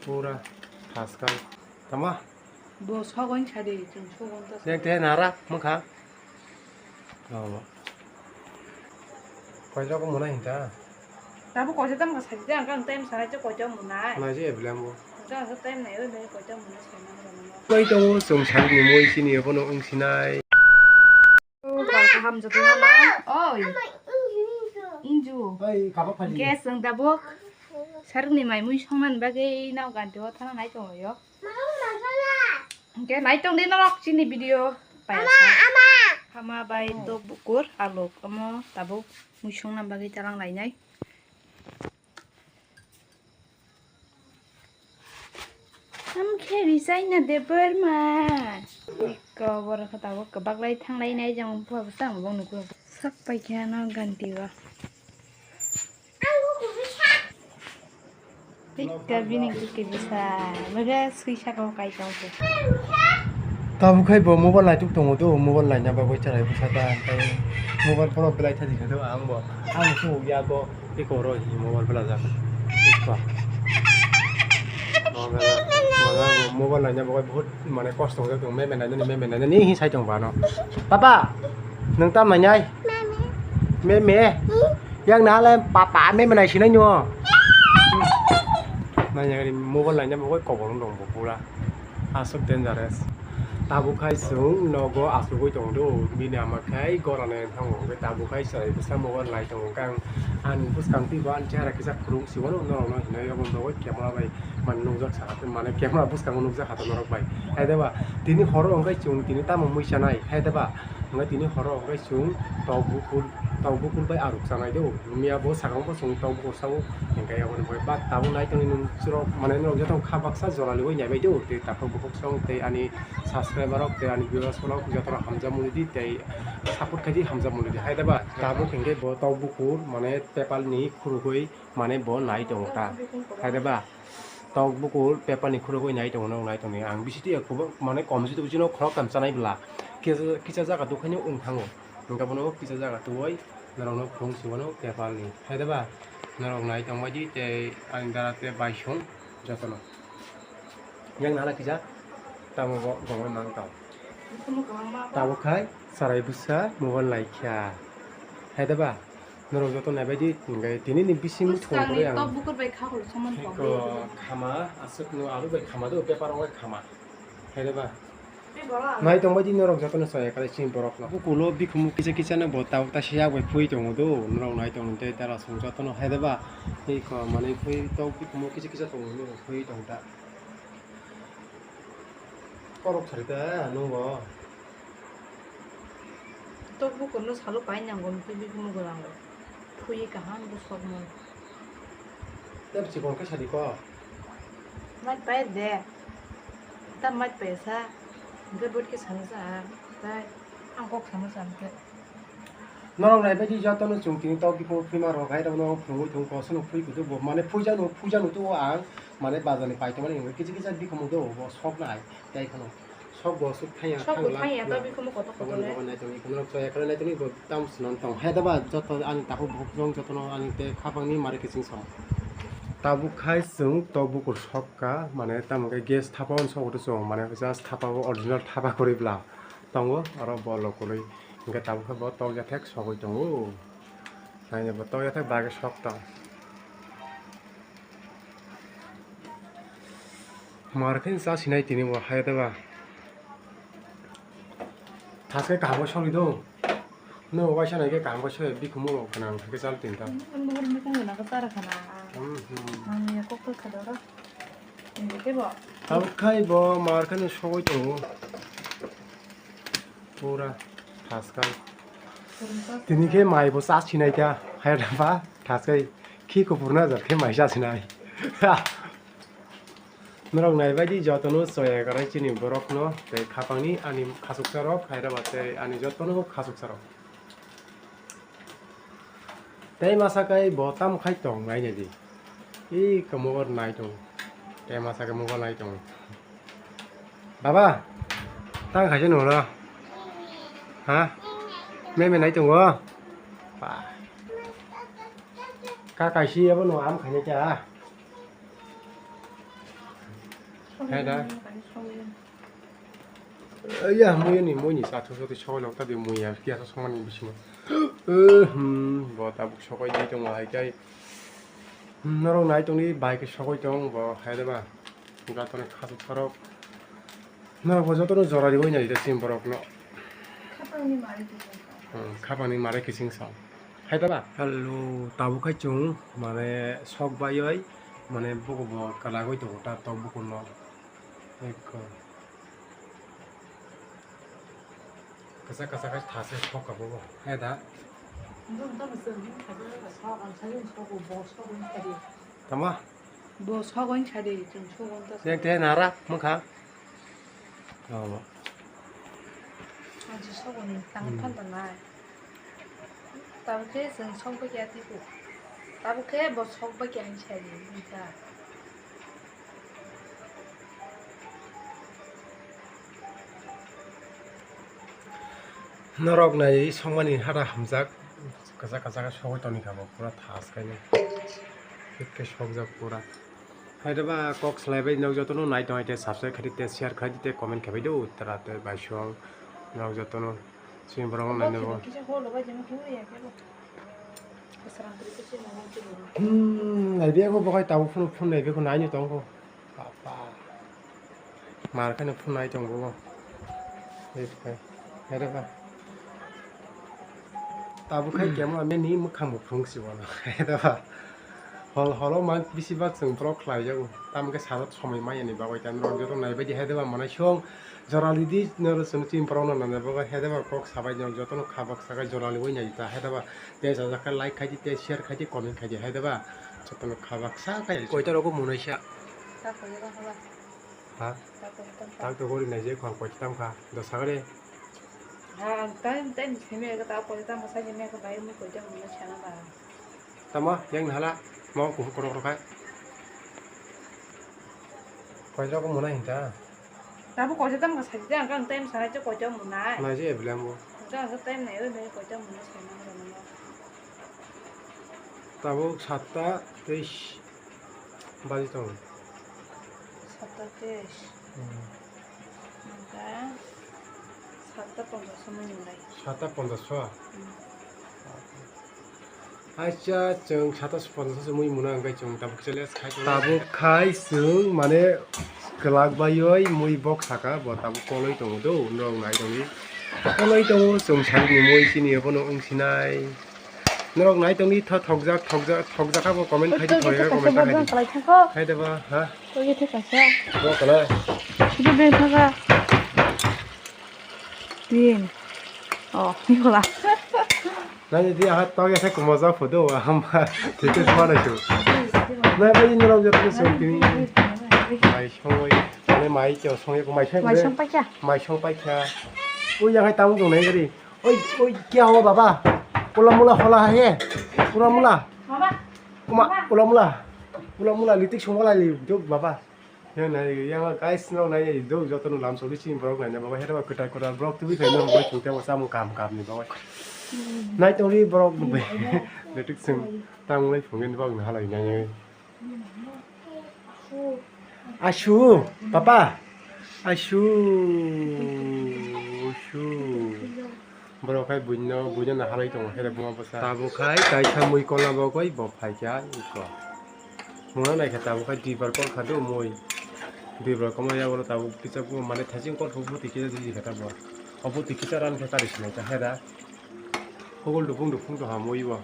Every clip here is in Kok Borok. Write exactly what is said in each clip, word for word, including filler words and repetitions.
Pura thaskai. Tama? Bo sogon sadi, chwng sogon ta. Dek te nara mukha. Oh. Koiro ko muna hinta. Tabu koisa tam ka sadi, ang kang time sarai che koita munai. Nai je eblem bo. Ang kang time nai oi nai koita munai sai nang rang. Koi to chwng sai ni moi sini bono ung sinai. O, kal kaham joto no. Oi. Inju. Oi, kaba phali. Guys, ang tabuk sarukni mai mui songna bagwi nao ganti o thana nai tongo yo. Hingke nai tong di norok chini video. Ama, ama. Hama bai tok bukur alok amo tabuk mui songna bagwi talang lainai. Am khe risaina de Burma. Iko borok khe tabuk kwbak lai thanglai nai jang bua bwsa ang bong nuklo. Sak pai khe ano ganti o. Ika bini khe bisa. Mega sui saka o kai tong khe. Tabuk khai bo mobile naituk tongo do, mobile naina bagwi chwrai bwsa ta, tei mobile phoro belai thadi khe do ang bo. Ang su ya bo. Eko oro hi mobile belajak. Eko. Mobile, mobile, mobile naina bagwi bahut mane kosto wngkha, meme nainani, meme nainani hi sai tong bano. Papa, nwng tam nainai? Meme. Meme? Yang nahale papa meme nai sinai nyo. Naina mobile naina bagwi kobor wng tong bo pura. Aswk dangerous. Tabuk khai chwng nogo achugwi tongdo, bini ama khai gorani thango, hwnkhe tabuk khai chwrai bwsa mobile nai tongo, hwnkhe ang ani bwskang twibo ani chehara kisa phwrwng si mano norokno hinwi, obo nogo camera bai mane nukjak sakha, mane camera bwskango nukjak kha norok bai. Hai deba, tini horo hwnkhe chwng tini tamo mui chanai, hai deba, hwnkhe tini horo hwnkhe chwng tok bukur, tok bukur bai aruk chanai do, miya bo sakang bo chwng tok bukur sao, hwnkhe aboni bagwi ba tabuk nai tongwi nwng chwrok mane norok joto kha baksa jora liwi naibai do, tei takhuk bukhuk song tei ani subscriber rok tei ani viewers rok jotono hamjakmani di tei support khai di, hamjakmani di. Hai deba tabuk hwnkhe bo tok bukur mane pepal ni khurugwi mane bo nai tongo ta. Hai deba tok bukur pepal ni khurugwi nai tongo, nai tongni ang bisi twi mane kom jito bisi no khorok tam chanai bwla kisa, kisa jaga dukhaino wng thango, hwnkhe bono kisa jaga tubui norokno phung si mano pepal ni. Hai deba norok nai tongbai di tei ani dara tei bai song jotono. Yang nana kisa tamo bo gomai mang tong. Tabuk khai chwrai bwsa mobile nai kha. Hai deba norok joto nai bai di, hwnkhe tini ni bising thung kwrwi ang. Tok bukur bai kha holo saman tok bukur. Khama aswk no aro bai khama do, paper rok bai khama. Hai deba. Nai tong bai di norok jotono chaya kare chini borok no. Bukulo bikhumu kisa kisa no bo tabuk ta siya bai phui tongo do. Norok nai tong tei dara song jotono hai deba. Tei ko manwi phui tok bikhumu kisa kisa tongo no phui tong ta. Korok sari ta nungo. Tok bukur no salo pai nango tei bikhumu gwnang rok. Phui kaham bo sok mo. Tei chikon khe sadi ko. Mai pai de. Ta mai pai sa. Hwnkhe bot khe sana sa. Tai ang kok sana sa hwnkhe. Norok nai bai di joto no chwng tini tok bikhumu phima rok hai rok no phunugwi thung ko, sono phui kutu bo mane phuja no, phuja no tu ang mane bazar ni pai tongmani hwnkhe kisa kisa bikhumu do bo sok nai tai khano. Sok bo aswk thangya, sok bo thangla, thangya, thangla. Tabuk komo kotor kotor le. Nai tongwi, kono chaya khe nai tongwi, bo tam swnam tong. Hai daba, joto ani takhuk bukhuk jotono ani tei khapangni mari kiching song. Tabuk khai chwng tok bukur sok ka, mane tamo khe gas thapa on sok chwng, mane just thapa o original thapa kwrwi bla tongo, oro bo lokolwi. Hwnkhe tabuk khe bo tok yathek sogwi tongo. Naina bo tok yathek bagwi sok tong. Mar khe cha sinai tini bo hai deba. Thaske kaham khe sori do. No waisa nai khe kaham khe sori bikhumu rok gwnang khe chal tinta. Ang bo hor mikung gwnang khe chara khana. Hmm, hmm. Ang ya kok khe khadoro. Ang khe bo. Tabuk khai bo mar khe no sogwi tongo. Pura thaskai. Tini khe mai bo cha sinai kha, hai da ba thaskai. Khi kuphur na jat khe mai cha sinai. Norok nai bai di jotono chaya kwrwi chini borok no tei khapangni ani khachuksa rok hai da ba tei ani jotono khachuksa rok. Tei masa kai bo tam khai tong nai nai di. Ih, ka mobile nai tong. Tei masa kai mobile nai tong. Baba, tang khaisa nung no? Ha? Meme nai tongo? Ba. Ka kaisi abo no am khaina kya? Hai da. Ya, mui ni, mui ni sa thu thu soi lok ta di mui ya, kya sa songmani bisingo. Eh, hmm, bo tabuk sokoi di tong hai kai. Hmm, norok nai tong di bai ke sokoi tong bo hai da ba. Gatorni khasuk khorok. Norok bo jotono jora riwi nai da chini borok no. Khapangni mare kiching sa. Hmm, khapangni mare kiching sa. Hai da ba? Hello, tabuk khai chwng mane sok baiwi mane buku bo kalagwi tongo ta tok buku no. Ekko. Kasa kasa khai thase sok ka bo. Hai da? Tama? Bo sok wng kha di, chwng sok wng ta. Yang tei nara mokha. Oh. Aji sok wng tang Hmm. phan tang nai. Tabuk khe chwng sok bai khe ati ko. Tabuk khe bo sok bai khe ang sai di, wng kha. Norok nai songmani hada hamjak, kwchak kwchak sogwi tongni kha bo pura thas khaino. Hwnkhe sokjak pura. Hai da ba kok salai bai nok jotono nai tong hai te subscribe khai di te share khai di te comment khai bai do tara te bai song nok jotono chini borok no nai nogo. Hmm, nai bego bo khai tabuk phone phone nai bego nai ni tong ko. Papa. Mar kheno phunai tong bo. Wait khai. Here ba. Tabuk khai kemo ame ni mukhang bo phung si bono. Here ba. Hol holo ma bisi bak chwng borok khlai jago. Tam khe sarot somoi maya ni bagwi tam rok joto nai bai di hai de ba manai song. Jora li di noro chwng chini borok no nai bagwi hai de ba kok sabai joto no kha bak sakai jora li oi nai ta hai de ba. Te jajak khe like khai di te share khai di comment khai di hai de ba. Joto no kha bak sakai. Koita rogo munai sa. Ta koi ba haba. Ha? Ta koi tam ka. Tak to gori nai je khwang koi tam kha. Do sagre. Ha, ang time time simi ga ta koi tam sa ni me ko bai mu koi tam mu chana ba. Tamo yang hala mo ku ko ro khai. Koi ro ko muna hinta. Tabu koi tam ka sa ji ang time sa je koi tam muna. Na je eblem bo. Ang time nai oi me koi tam muna chana ba. Tabuk satta teis baji tongo. Satta teis. Hmm. Hwnkhe satta ponchash mui mwnai. Satta ponchash? Hmm. Acha, chwng satta ponchash mui mwnai, hwnkhe chwng tabuk chele khai tongo. Tabuk khai chwng mane kwlak baiwi mui bok saka, bo tabuk koloi tongo do, norok nai tongdi. Koloi tongo, chwng sakni mui chini abono wng sinai. Norok nai tongdi tho thokjak, thokjak, thokjak abo comment khai di, thokjak comment khai di. Hai de ba, ha? Thokjak thokjak. Bo kala. Sudu de thoka. Tin. Oh, ni hola. Nai di aha tokya se kumoja photo hamba. Thik se mana chu. Nai bai norok jat se tini. Mai songoi. Mai mai kyo songoi mai song. Mai song paikha. Mai song paikha. Ui yang hai tamo dong nai gari. Oi, oi, kya hua baba? Ula mula hola hai hai. Ula mula. Baba. Kuma, ula mula. Ula mula litik songwala li duk baba. Yang nai, yang guys no nai duk joto no lam soli sini borok nai baba hera ba kwtal kwtal borok tubui khai no hoi thung te samung kam kam ni baba. Nai tongri borok no bai. Litik sing tang lai phungin bok na halai nai. Asu, papa. Asu, asu. Borok khai buino, buino nahalai tongo, hele buma bwsa. Tabuk khai kaisa mui kola bo koi bo phaikha iko. Muna naikha tabuk khai dibar kol kha do mui. Dibar koma ya bolo tabuk kisa bu mane thajing kol bu tiki jili kha tabuk. Obo tiki charan khe kari sinai ta hera. Hogol dupung dupung to ha mui bo.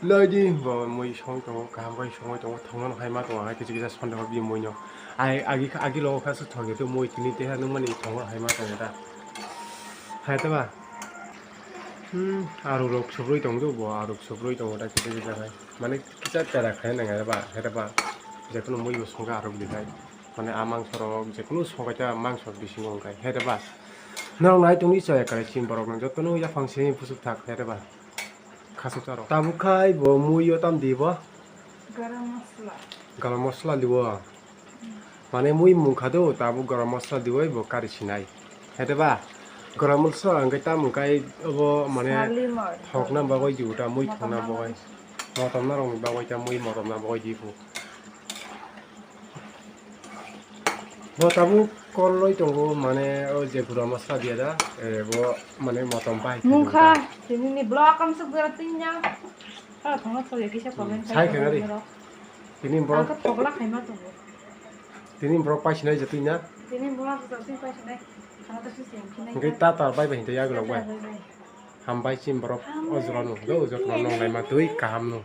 Nai di, bo mui song tongo, kaham bai songoi tongo, thangmano hai ma tongo, hai kisa kisa sonde hor di mui no. Ai, agi, agi logo kha su thok ya, to mui tini teha nung mani thangmano hai ma tongo da. Hai ta ba? Hmm, aruk rok subrui tong do, bo aruk subrui tongo da, kisa kisa hai. Mane kisa tera khai nang ba, hai ta ba? Jekono mui bo songkha aruk di hai. Mane a mangso rok, jekono songkha ta mangso bisingo wngkha, hai ta ba? Norok nai tongdi chaya kare chini borok no, jotono yaphang simi pusuk thak, hai ta ba? Khasuk taro. Tabuk khai bo mui o tam di bo? Garam masala. Garam masala di bo. Mane mui mung kha do, tabuk garam masala di bo kari sinai. Hete ba? Garam masala hwnkhe tam hwnkhe obo mane Sali moi. Thokna bagwi di uta mui Mota thokna mama bagwi. Di. Motom na rong bagwi ta mui motom na bagwi di bu. Bo tabuk kol loi tongo, mane o je gura masla dia da, eh, bo mane motom pai. Mungkha, tini ni blog am suk jara tin ya. Hala thongna thok ya kisa comment. Sai khai khena ri. Tini borok ang khe thokla khaima tongo. Tini borok pai sinai je twi na. Tini borok je twi pai sinai. Khana ta sisi ang khinai. Ngai ta ta bai bai hinta ya glok bai. Bye bye. Hambai chim borok. Hambai. O jora no, do o jora no nong lai ma twi kaham no.